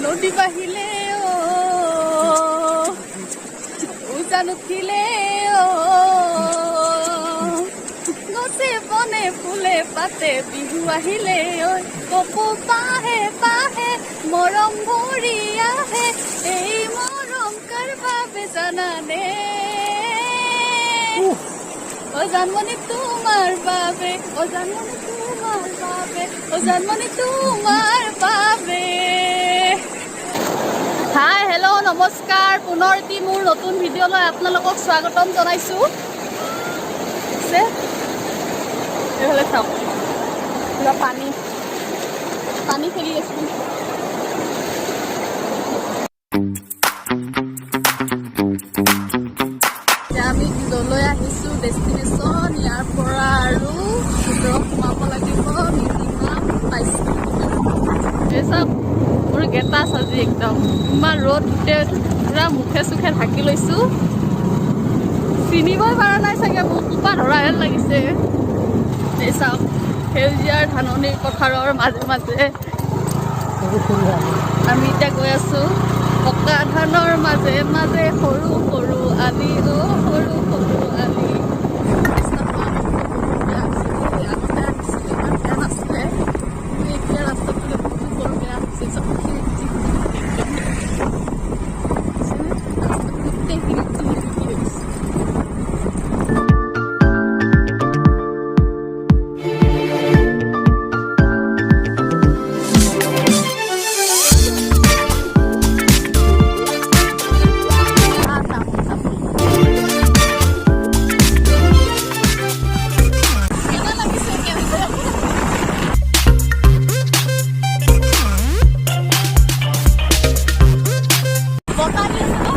নদী বাঢ়িলে অ, উজান উঠিলে অ, গছে বনে ফুলে পাতে বিহু আহিলে ঐ, কপৌ পাহে পাহে মৰম ভৰি আহে। এই মৰম কাৰ বাবে জানানে? অ জানমণি, তোমাৰ বাবে। অ জানমণি, তোমাৰ বাবে। অ জানমণি, তোমাৰ বাবে। হাই, হেল্ল', নমস্কাৰ। পুনৰ এটি মোৰ নতুন ভিডিঅ'লৈ আপোনালোকক স্বাগতম জনাইছোঁ। আছে এইফালে চাওক, পুৰা পানী পানী খেলি আছোঁ। এতিয়া আমি য'লৈ আহিছোঁ, ডেষ্টিনেশ্যন, ইয়াৰ পৰা আৰু ভিতৰত সোমাব লাগিব, মিনিমাম 22 কিলোমিটাৰ। এই চাওক, মোৰ গেটাছ আজি একদম ইমান ৰ'দ, গোটেই পুৰা মুখে চুখে ঢাকি লৈছোঁ। চিনিবই পৰা নাই চাগে মোক, সোপা ধৰা হেন লাগিছে। এই চাওক, সেউজীয়াৰ ধাননি পথাৰৰ মাজে মাজে আমি এতিয়া গৈ আছোঁ। পকা ধানৰ মাজে মাজে সৰু সৰু আলি অ, সৰু সৰু আলি। ৰাস্তাটো আগতকৈ বহুত বেয়া হৈছে দেই। আগতে আহিছিলোঁ, ইমান বেয়া নাছিলে, কিন্তু এতিয়া ৰাস্তাটো বহুত বৰ বেয়া হৈছে। চব শিলগুটি একদম। দেখিছেনে? ৰাস্তাটো গোটেই শিলগুটি শিলগুটি হৈ গৈছে। আহ, তামোল চামোল। কেনে লাগিছে কেনে? বতাহ দি আছে ন?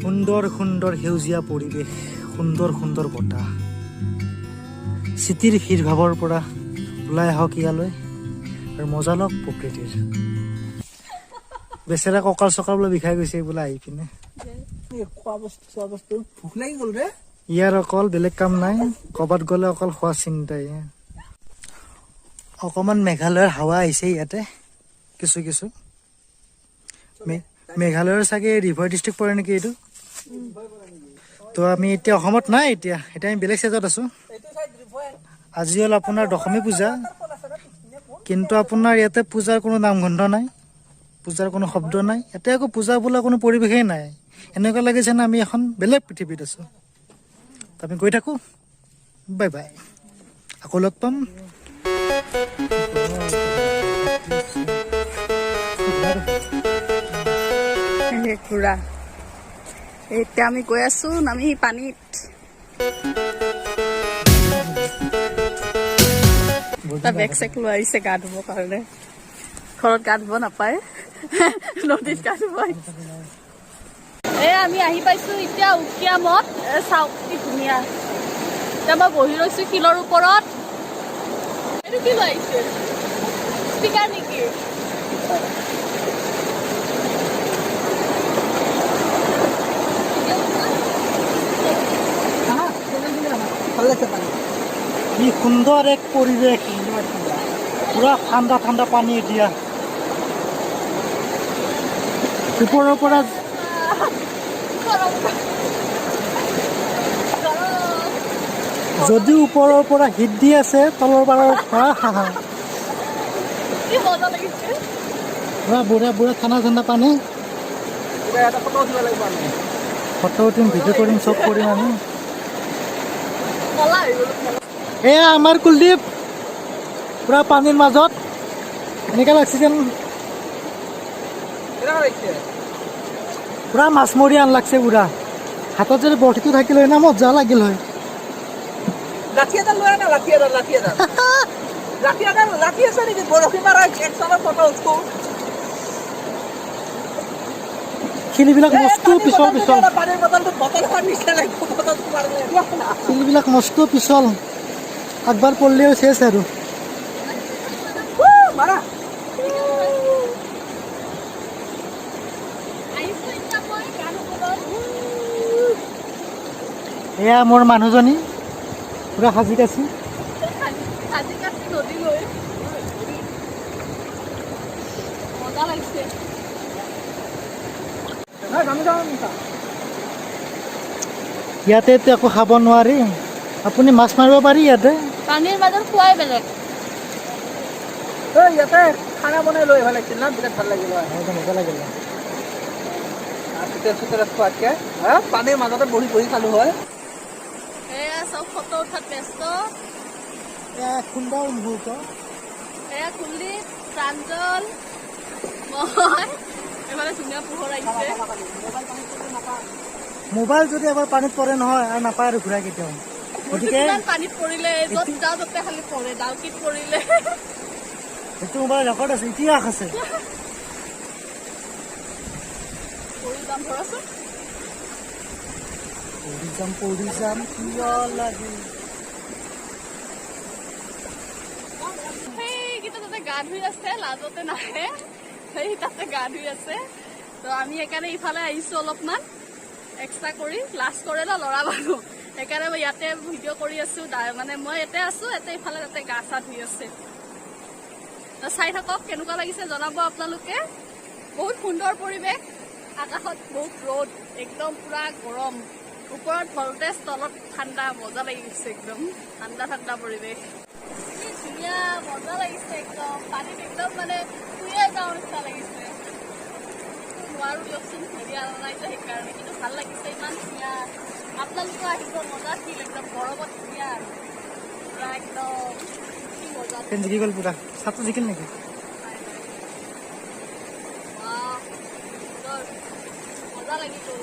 সুন্দৰ সুন্দৰ সেউজীয়া পৰিৱেশ, সুন্দৰ সুন্দৰ বতাহ। চিটিৰ ভিৰ ভাৱৰ পৰা ওলাই আহক ইয়ালৈ আৰু মজা লওক প্ৰকৃতিৰ। বেচেৰা কঁকাল চকাল বোলে বিষাই গৈছে বোলে আহি পিনে। খোৱা বস্তু, খোৱা বস্তু, ভোক লাগি গ'ল ৰে। ইয়াৰ অকল বেলেগ কাম নাই, ক'ৰবাত গ'লে অকল খোৱা চিন্তাই। অকণমান মেঘালয়ৰ হাৱা আহিছে ইয়াতে কিছু কিছু। মেঘালয়ৰ চাগে ৰিভাৰ ডিষ্ট্ৰিক্ট পৰে নেকি এইটো। তো আমি এতিয়া অসমত নাই, এতিয়া এতিয়া আমি বেলেগ ষ্টেটত আছোঁ। আজি হ'ল আপোনাৰ দশমী পূজা, কিন্তু আপোনাৰ ইয়াতে পূজাৰ কোনো নামগন্ধ নাই, পূজাৰ কোনো শব্দ নাই। ইয়াতে একো পূজা বোলা কোনো পৰিৱেশেই নাই। এনেকুৱা লাগিছে যেন আমি এখন বেলেগ পৃথিৱীত আছোঁ। তো আমি গৈ থাকোঁ, বাই বাই, আকৌ লগ পাম। এই ঘোঁৰা। এতিয়া আমি গৈ আছো নামি পানীত। এটা বেগ চেগ লৈ আহিছে গা ধুবৰ কাৰণে। ঘৰত গা ধুব নাপায়, নদীত গা ধুব আহিছে। এই আমি আহি পাইছো এতিয়া উকিয়ামত। এ চাওক কি ধুনীয়া। এতিয়া মই বহি ৰৈছো শিলৰ ওপৰত। এইটো কি লৈ আহিছে? স্পীকাৰ নেকি? ভাল লাগিছে পানী। কি সুন্দৰ এক পৰিৱেশ, পুৰা ঠাণ্ডা ঠাণ্ডা পানী। এতিয়া ওপৰৰ পৰা গৰম গৰম। যদিও ওপৰৰ পৰা হিট দি আছে, তলৰ পাৰৰ পৰা হাহা। কি মজা লাগিছে। পুৰা বঢ়িয়া বঢ়িয়া ঠাণ্ডা ঠাণ্ডা পানী। এতিয়া এটা ফটো উঠিব লাগিব আমি। ফটো উঠিম, ভিডিঅ' কৰিম, চব কৰিম আমি। কলা হৈ গ'লো। এয়া আমাৰ কুলদীপ পুৰা পানীৰ মাজত। এনেকুৱা লাগছে যেন কেনেকুৱা লাগিছে? পুৰা মাছমৰীয়া আন লাগছে পুৰা। হাতত যদি বৰশীটো থাকিল হয় না, মজা লাগিল হয়। লাঠি এডাল লৈ আনা, লাঠি এডাল, লাঠি এডাল, লাঠি এডাল, লাঠি আছে নেকি? বৰশী মাৰা একচনৰ ফটো উঠো। শিলবিলাক মস্ত পিছল পিছল। পানীৰ বটলটো, বটল খোৱাৰ নিচিনা লাগিব বটলটো মাৰিলে। শিলবিলাক মস্ত পিছল, একবাৰ পৰিলেও চেচ আৰু। মাৰা। আহিছো এতিয়া মই গা ধুবলৈ। এয়া মোৰ মানুহজনী পুৰা সাজি কাচি। সাজি কাচি নদী লৈ মজা লাগিছে। ইয়াতেতো একো খাব নোৱাৰি, আপুনি মাছ মাৰিব পাৰি ইয়াতে। পানীৰ মাজত খোৱাই বেলেগ। ঐ, ইয়াতে খানা বনাই লৈ আহিব লাগিছিল না, বিৰাট ভাল লাগিল হয়। মজা লাগিলে। হোটেল চোটেলত খোৱাতকে হা পানীৰ মাজতে বহি বহি খালো হয়। এয়া চব ফটো উঠাত ব্যস্ত। এয়া সুন্দৰ মুহূৰ্ত। এয়া কুলদীপ, প্ৰাঞ্জল, মই। এইফালে ধুনীয়া পোহৰ আহিছে। মোবাইল যদি এবাৰ পানীত পৰে নহয়, আৰু নাপায় আৰু ঘূৰাই কেতিয়াও। গতিকে কিমান পানীত পৰিলে, য'ত যাওঁ ত'তে খালি পৰে, ডাউকিত পৰিলে। সেইটো মোবাইল ৰেকৰ্ড আছে, ইতিহাস আছে। পৰি যাম ধৰাচোন। পৰি যাম, পৰি যাম কিয় লাগে। সেইকেইটা তাতে গা ধুই আছে, লাজতে নাহে, সেই তাতে গা ধুই আছে। তো আমি সেইকাৰণে ইফালে আহিছো অলপমান এক্সট্ৰা কৰি, লাজ কৰে ন ল'ৰা মানুহ, সেইকাৰণে মই ইয়াতে ভিডিঅ' কৰি আছো। মানে মই ইয়াতে আছো, ইয়াতে ইফালে তাতে গা চা ধুই আছে। তো চাই থাকক, কেনেকুৱা লাগিছে জনাব আপোনালোকে। বহুত সুন্দৰ পৰিৱেশ, আকাশত বহুত ৰ'দ, একদম পুৰা গৰম, ওপৰত ভল্টেজ, তলত ঠাণ্ডা, মজা লাগি গৈছে, একদম ঠাণ্ডা ঠাণ্ডা পৰিৱেশ। কি ধুনীয়া মজা লাগিছে, একদম পানীত একদম মানে শুয়ে যাওঁ নিচিনা লাগিছে। নোৱাৰো দিয়কচোন, হেৰি অনা নাই যে সেইকাৰণে, কিন্তু ভাল লাগিছে, ইমান ধুনীয়া। আপোনালোকেও আহিব, মজা ফিল, একদম গৰমত ধুনীয়া আৰু পুৰা একদম কি মজা। পেন জিকি গ'ল পুৰা, ছাতটো জিকিল নেকি? বাহ, সুন্দৰ, মজা লাগি গ'ল।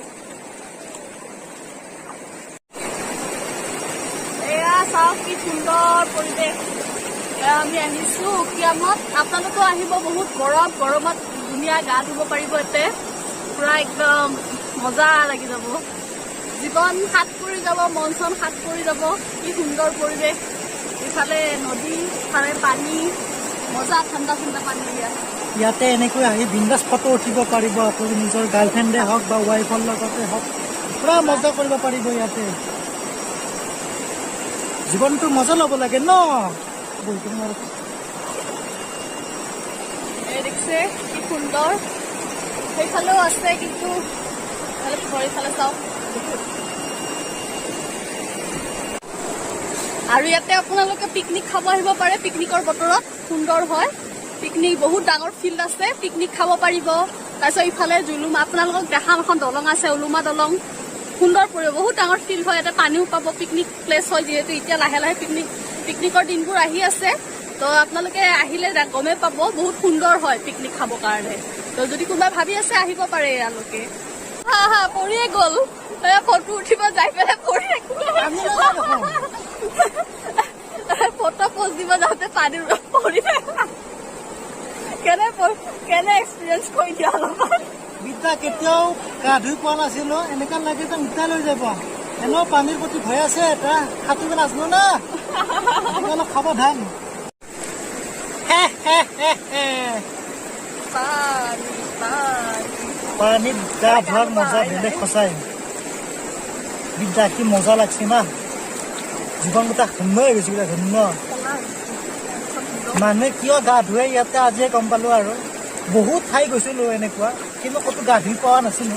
এয়া চাওক কি সুন্দৰ পৰিৱেশ। এয়া আমি আহিছো উকিয়ামত, আপোনালোকেও আহিব। বহুত গৰম, গৰমত ধুনীয়া গা ধুব পাৰিব ইয়াতে, পুৰা একদম মজা লাগি যাব, জীৱন সাত পৰি যাব, মন চন সাত পৰি যাব। কি সুন্দৰ পৰিৱেশ, ইফালে নদী, ইফালে পানী, মজা ঠাণ্ডা ঠাণ্ডা পানী ইয়াত। ইয়াতে এনেকৈ আহি বিন্দাছ ফটো উঠিব পাৰিব আপুনি, নিজৰ গাৰ্লফ্ৰেণ্ডে হওক বা ৱাইফৰ লগতে হওক, পুৰা মজা কৰিব পাৰিব ইয়াতে। জীৱনটো মজা ল'ব লাগে ন। বহি কিনে আৰু। এই দেখিছে কি সুন্দৰ, সেইফালেও আছে, কিন্তু ইফালে পোহৰ, ইফালে চাওক বহুত। আৰু ইয়াতে আপোনালোকে পিকনিক খাব আহিব পাৰে, পিকনিকৰ বতৰত সুন্দৰ হয় পিকনিক, বহুত ডাঙৰ ফিল্ড আছে, পিকনিক খাব পাৰিব। তাৰপিছত ইফালে জুলুমা, আপোনালোকক দেখাম এখন দলং আছে, ওলোমা দলং, সুন্দৰ পৰিব, বহুত ডাঙৰ ফিল্ড হয়, ইয়াতে পানীও পাব, পিকনিক প্লেচ হয় যিহেতু এতিয়া লাহে লাহে পিকনিকৰ দিনবোৰ আহি আছে। তো আপোনালোকে আহিলে গমেই পাব, বহুত সুন্দৰ হয় পিকনিক খাবৰ কাৰণে। তো যদি কোনোবাই ভাবি আছে আহিব পাৰে ইয়ালৈকে। হা হা, পৰিয়ে গ'ল, ফটো উঠিব যাই পেলাই পৰিয়ে গ'ল। ফটো পোষ্ট দিব যাওঁতে পানী পৰি কেনে কেনে এক্সপিৰিয়েঞ্চ কৰি দিয়া অলপমান। বিদ্যা কেতিয়াও গা ধুই পোৱা নাছিলো, এনেকুৱা লাগে যেন উটাই লৈ যাব। এনেও পানীৰ প্ৰতি ভয় আছে এটা, সাঁতুৰিব নাজানো না, গতিকে অলপ সাৱধান। হে হে হে হে। পানী পানী। পানীত গা ধোৱাৰ মজা বেলেগ সঁচাই। বিদ্যা কি মজা লাগছে না, জীৱন গোটা ধন্য হৈ গৈছে, গোটা ধন্য। মানুহে কিয় গা ধুৱে ইয়াতে আজিয়ে গম পালো আৰু। বহুত ঠাই গৈছিলো এনেকুৱা, কিন্তু ক'তো গা ধুই পোৱা নাছিলো,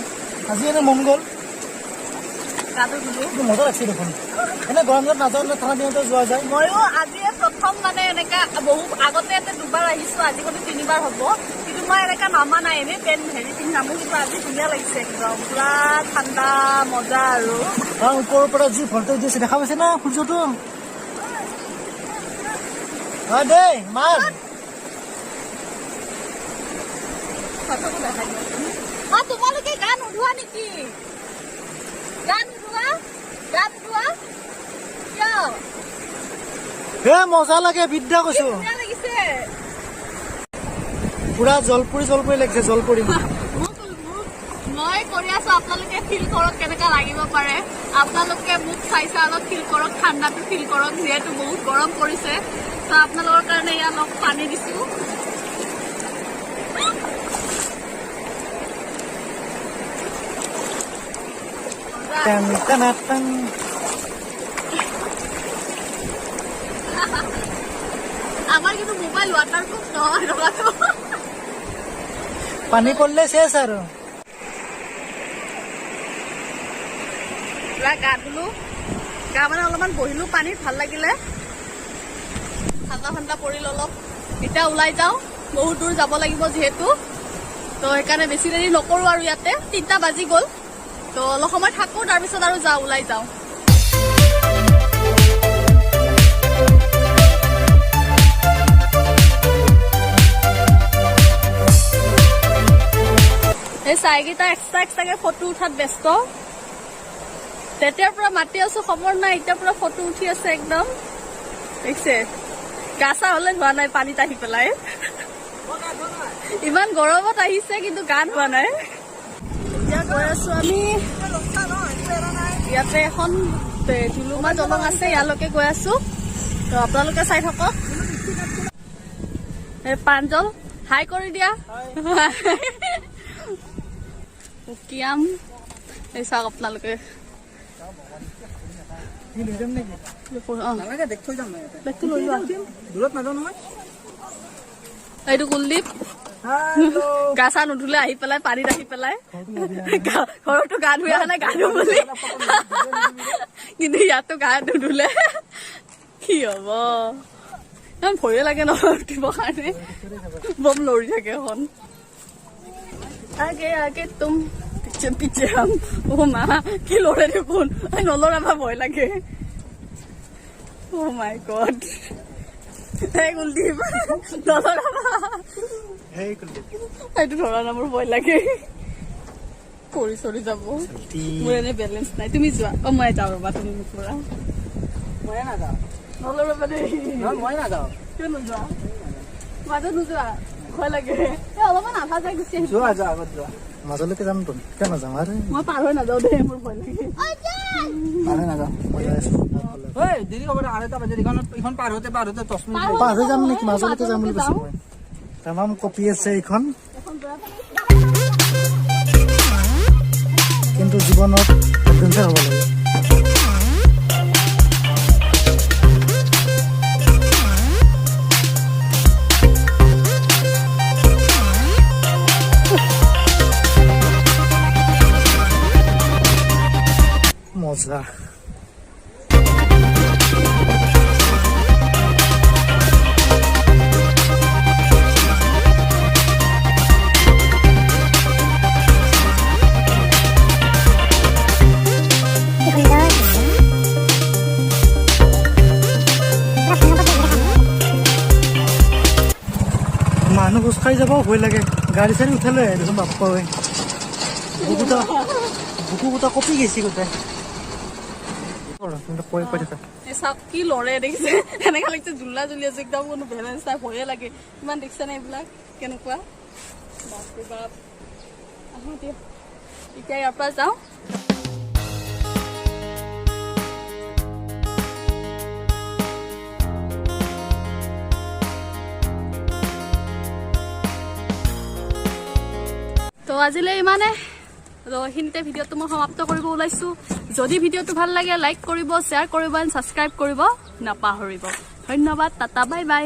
আজি এনে মন গ'ল। গাটো ধুলো। কিন্তু মজা লাগছে দেখোন। এনে গৰম দিনত নাযাওঁ নে, ঠাণ্ডা দিনতে যোৱা যায়। ময়ো আজিয়ে প্ৰথম, মানে এনেকা বহু আগতে ইয়াতে দুবাৰ আহিছো, আজি সৈতে তিনিবাৰ হ'ব, কিন্তু মই এনেকা নামা নাই, এনেই পেণ্ট হেৰি পিন্ধি নামো, কিন্তু আজি ধুনীয়া লাগিছে, একদম পুৰা ঠাণ্ডা মজা আৰু। কাৰণ ওপৰৰ পৰা যি ভল্টেজ দিছে, দেখা পাইছে না সূৰ্যটো? অ দেই মাৰ। অ, তোমালোকে গা নোধোৱা নেকি? গা নোধোৱা? গা নোধোৱা কিয়? হে মজা লাগে বিদ্যা কৈছো। ধুনীয়া লাগিছে। পুৰা জলপুৰি জলপুৰি লাগিছে, জলপুৰি। মই কৰি আছো, আপোনালোকে ফিল কৰক কেনেকা লাগিব পাৰে। আপোনালোকে মোক চাইছে, অলপ ফিল কৰক, ঠাণ্ডাটো ফিল কৰক, যিহেতু বহুত গৰম পৰিছে। তো আপোনালোকৰ কাৰণে ইয়াত অলপ পানী দিছো। টান টান টান। আমাৰ কিন্তু মোবাইল ৱাটাৰ প্ৰুফ নহয় ৰখাটো। পানী পৰিলে শেষ আৰু। পুৰা গা ধুলো, গা মানে অলপমান বহিলো পানীত, ভাল লাগিলে, ঠাণ্ডা ঠাণ্ডা পৰিল অলপ। এতিয়া ওলাই যাওঁ, বহুত দূৰ যাব লাগিব যিহেতু, তো সেইকাৰণে বেছি দেৰি নকৰোঁ আৰু। ইয়াতে 3টা বাজি গ'ল, তো অলপ সময় থাকোঁ, তাৰপিছত আৰু যাওঁ, ওলাই যাওঁ। এই চাইকেইটা এক্সট্ৰা এক্সট্ৰাকে ফটো উঠাত ব্যস্ত। তেতিয়াৰ পৰা মাতি আছো, খবৰ নাই, এতিয়া পুৰা ফটো উঠি আছে একদম। দেখিছে, গা চা হলে ধোৱা নাই পানীত আহি পেলাই। ইমান গৰমত আহিছে কিন্তু গা ধোৱা নাই। এতিয়া গৈ আছো আমি, ইয়াতে এখন জুলুমা দলং আছে, ইয়ালৈকে গৈ আছো, তো আপোনালোকে চাই থাকক। এই প্ৰাঞ্জল, হাই কৰি দিয়া। উকিয়াম এই চাওক আপোনালোকে। লৈ যাম নেকি? অ। নালাগে, বেগ থৈ যাম মই ইয়াতে। বেগটো লৈ লোৱা। দূৰত নাযাওঁ নহয়। এইটো কুলদীপ। হেল্ল'। গা চা নুধুলে আহি পেলাই পানীত আহি পেলাই, ঘৰতো গা ধুই অহা নাই গা ধু বুলি, কিন্তু ইয়াতো গা নুধুলে কি হব? ইমান ভয়ে লাগে নহয় উঠিবৰ কাৰণে, বম লৰি থাকে এখন। আগে আগে তুম, পিছে পিছে হাম। অ মা, কি লৰে দেখোন! এই নলৰাবা, ভয় লাগে। অ মাই গড, এই কুলদীপ, নলৰাবা। সেই কুলদীপ। এইটো ধৰা না, মোৰ ভয় লাগে, পৰি চৰি যাব। মোৰ এনে বেলেঞ্চ নাই। তুমি যোৱা। অ, মই যাওঁ ৰ'বা, তুমি মোক কৰা। ময়ে নাযাওঁ। নল'ৰবা দেই। নহয়, মই নাযাওঁ। কিয় নোযোৱা? মাজত নোযোৱা? ভয় লাগে। এই অলপমান আধা যাই গুচি আহিম। যোৱা যোৱা, আগত যোৱা। মাজলৈকে যাম তো, কিয় নাযাম আৰে? মই পাৰ হৈ নাযাওঁ দেই, মোৰ ভয় লাগে। পাৰ হৈ নাযাওঁ। মই যাই আছো। ঐ, দেৰি হ'ব দে, 2:30 বাজে। এইখন পাৰ হওঁতে পাৰ হওঁতে 10 মিনিট পাৰ লাগিব। পাৰ হৈ যাম নেকি? মাজলৈকে যাম বুলি কৈছো মই। তামাম কপি আছে এইখন। এখন বেয়া। কিন্তু জীৱনত এডভেঞ্চাৰ হ'ব লাগে। মজা। মানুহ খোজকাঢ়ি যাব ভয় লাগে, গাড়ী চাড়ী উঠালে দেখোন। বাপ্পা ঐ, বুকুটা বুকু গোটা কঁপি গৈছে গোটেই। কৈ কৈ থাকা। এই চাওক, কি লৰে দেখিছে? এনেকা লাগিছে জোলা জুলি আছে একদম, কোনো বেলেঞ্চ নাই, ভয়ে লাগে ইমান। দেখিছে নে এইবিলাক কেনেকুৱা? বাপৰে বাপ। আহোঁ দিয়া, এতিয়া ইয়াৰ পৰা যাওঁ। তো আজিলৈ ইমানে। তো এইখিনিতে ভিডিঅ'টো মই সমাপ্ত কৰিব ওলাইছোঁ। যদি ভিডিঅ'টো ভাল লাগে, লাইক কৰিব, শ্বেয়াৰ কৰিব এণ্ড ছাবস্ক্ৰাইব কৰিব নাপাহৰিব। ধন্যবাদ, টাটা, বাই বাই।